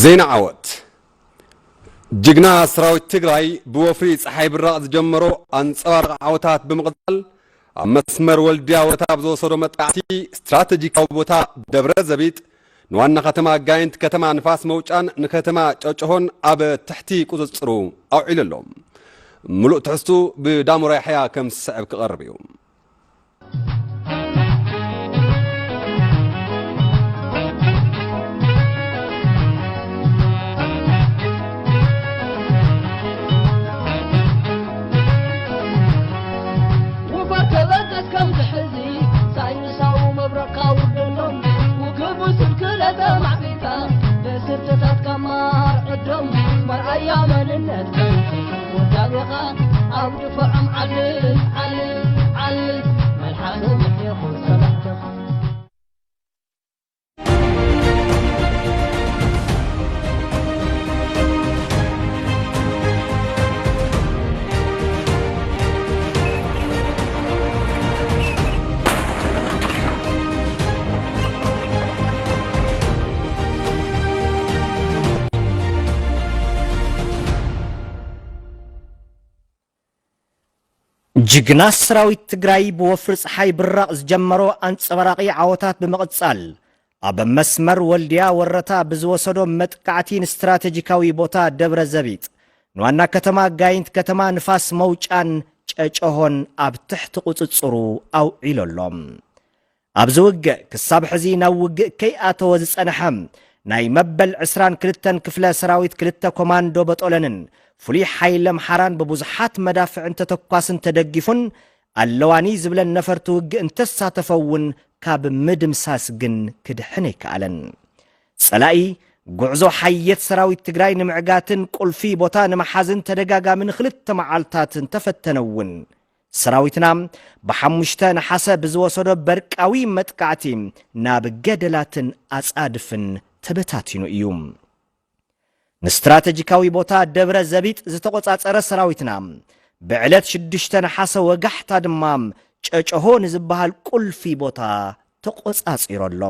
ዜና ዓወት። ጅግና ሰራዊት ትግራይ ብወፍሪ ፀሓይ ብራቕ ዝጀመሮ ኣንፀባራቂ ዓወታት ብምቕፃል፣ ኣብ መስመር ወልድያ ወረታ ብዝወሰዶ መጥቃዕቲ ስትራተጂካዊ ቦታ ደብረ ዘቢጥ ንዋና ከተማ ጋይንት፣ ከተማ ንፋስ መውጫን ንከተማ ጨጨሆን ኣብ ትሕቲ ቁፅፅሩ ኣውዒሉ ኣሎ። ምሉእ ትሕዝቱ ብዳሞራ ያሕያ ከም ዝስዕብ ክቐርብ እዩ። ውፈር ተበገስ ከምዚ ሕዚ ሳይንሳዊ መብረቕካ ውርደሎም። ውግእ ብስልክለ ተማዕቢልካ ብስርትታትካ ማር ዕዶም። መርኣያ መንነትካ ወዳቤኻ ኣብ ድፍዖም ዓልል ዓልል ዓልል። መልሓስም ይኹን ሰላምትኻ። ጅግና ሰራዊት ትግራይ ብወፍሪ ፀሓይ ብራቕ ዝጀመሮ ኣንፀባራቒ ዓወታት ብምቕፃል፣ ኣብ መስመር ወልድያ ወረታ ብዝወሰዶ መጥቃዕቲ ንስትራተጂካዊ ቦታ ደብረ ዘቢጥ፣ ንዋና ከተማ ጋይንት፣ ከተማ ንፋስ መውጫን ጨጨሆን ኣብ ትሕቲ ቁፅፅሩ ኣውዒሉ ኣሎ። ኣብዚ ውግእ ክሳብ ሕዚ ናብ ውግእ ከይኣተወ ዝጸንሐ ናይ መበል ዕስራን ክልተን ክፍለ ሰራዊት ክልተ ኮማንዶ በጦለንን ፍሉይ ሓይሊ ኣምሓራን ብብዙሓት መዳፍዕን ተተኳስን ተደጊፉን ኣለዋኒ ዝብለን ነፈርቲ ውግእ እንተሳተፈ እውን ካብ ምድምሳስ ግን ክድሕን ኣይከኣለን። ጸላኢ ጉዕዞ ሓየት ሰራዊት ትግራይ ንምዕጋትን ቁልፊ ቦታ ንምሓዝን ተደጋጋሚ ንክልተ መዓልታት እንተፈተነ እውን ሰራዊትና ብሓሙሽተ ነሓሰ ብዝወሰዶ በርቃዊ መጥቃዕቲ ናብ ገደላትን ኣጻድፍን ተበታቲኑ እዩ። ንስትራተጂካዊ ቦታ ደብረ ዘቢጥ ዝተቖጻጸረ ሰራዊትና ብዕለት ሽዱሽተ ነሓሰ ወጋሕታ ድማ ጨጨሆ ንዝበሃል ቁልፊ ቦታ ተቖጻጺሩ ኣሎ።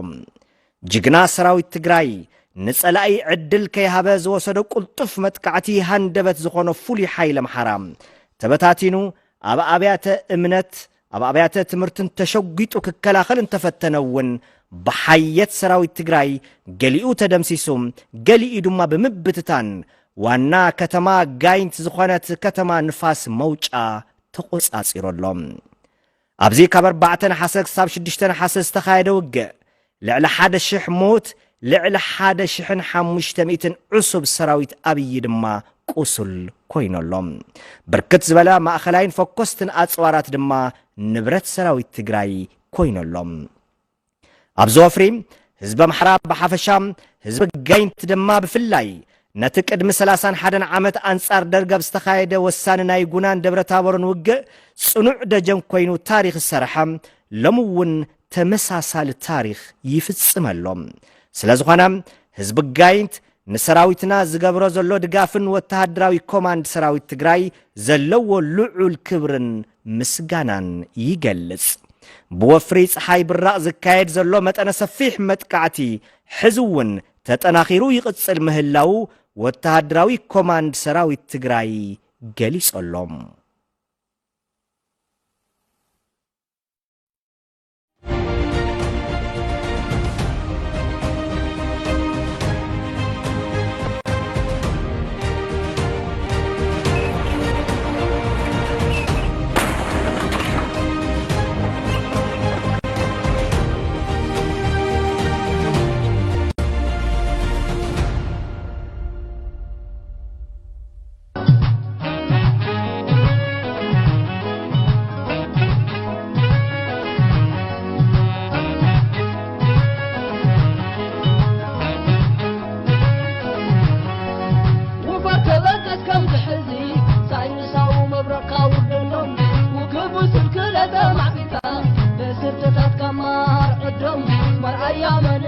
ጅግና ሰራዊት ትግራይ ንጸላኢ ዕድል ከይሃበ ዝወሰዶ ቁልጡፍ መጥቃዕቲ ሃንደበት ዝኾኖ ፍሉይ ሓይሊ ኣምሓራ ተበታቲኑ ኣብ ኣብያተ እምነት ኣብ ኣብያተ ትምህርትን ተሸጒጡ ክከላኸል እንተፈተነ እውን ብሓየት ሰራዊት ትግራይ ገሊኡ ተደምሲሱ ገሊኡ ድማ ብምብትታን ዋና ከተማ ጋይንት ዝኾነት ከተማ ንፋስ መውጫ ተቖጻጺሩ ኣሎ። ኣብዚ ካብ ኣርባዕተ ነሓሰ ክሳብ ሽዱሽተ ነሓሰ ዝተኻየደ ውግእ ልዕሊ ሓደ ሽሕ ሞት ልዕሊ ሓደ ሽሕን ሓሙሽተ ሚእትን ዕሱብ ሰራዊት ኣብይ ድማ ቁሱል ኮይኑ ኣሎ። ብርክት ዝበላ ማእኸላይን ፈኮስትን ኣፅዋራት ድማ ንብረት ሰራዊት ትግራይ ኮይኑ ኣሎ። ኣብዚ ወፍሪ ህዝቢ ኣምሓራ ብሓፈሻ ህዝቢ ጋይንት ድማ ብፍላይ ነቲ ቅድሚ ሰላሳን ሓደን ዓመት ኣንጻር ደርግ ኣብ ዝተኻየደ ወሳኒ ናይ ጉናን ደብረ ታቦርን ውግእ ጽኑዕ ደጀን ኮይኑ ታሪኽ ዝሰርሐ ሎም እውን ተመሳሳሊ ታሪኽ ይፍጽም ኣሎ። ስለ ዝኾነ ህዝቢ ጋይንት ንሰራዊትና ዝገብሮ ዘሎ ድጋፍን ወተሃደራዊ ኮማንድ ሰራዊት ትግራይ ዘለዎ ልዑል ክብርን ምስጋናን ይገልጽ። ብወፍሪ ጸሓይ ብራቕ ዝካየድ ዘሎ መጠነ ሰፊሕ መጥቃዕቲ ሕዚ እውን ተጠናኺሩ ይቕጽል ምህላዉ ወተሃደራዊ ኮማንድ ሰራዊት ትግራይ ገሊጹ ኣሎ። ውፈር ተበገስ ከምዚ ሕዚ ሳይንሳዊ መብረቕካ ውርደሎም። ውግእ ብስልክለ ተማዕቢልካ ብስርትታትካ ማር ዕዶም። መርኣያ መን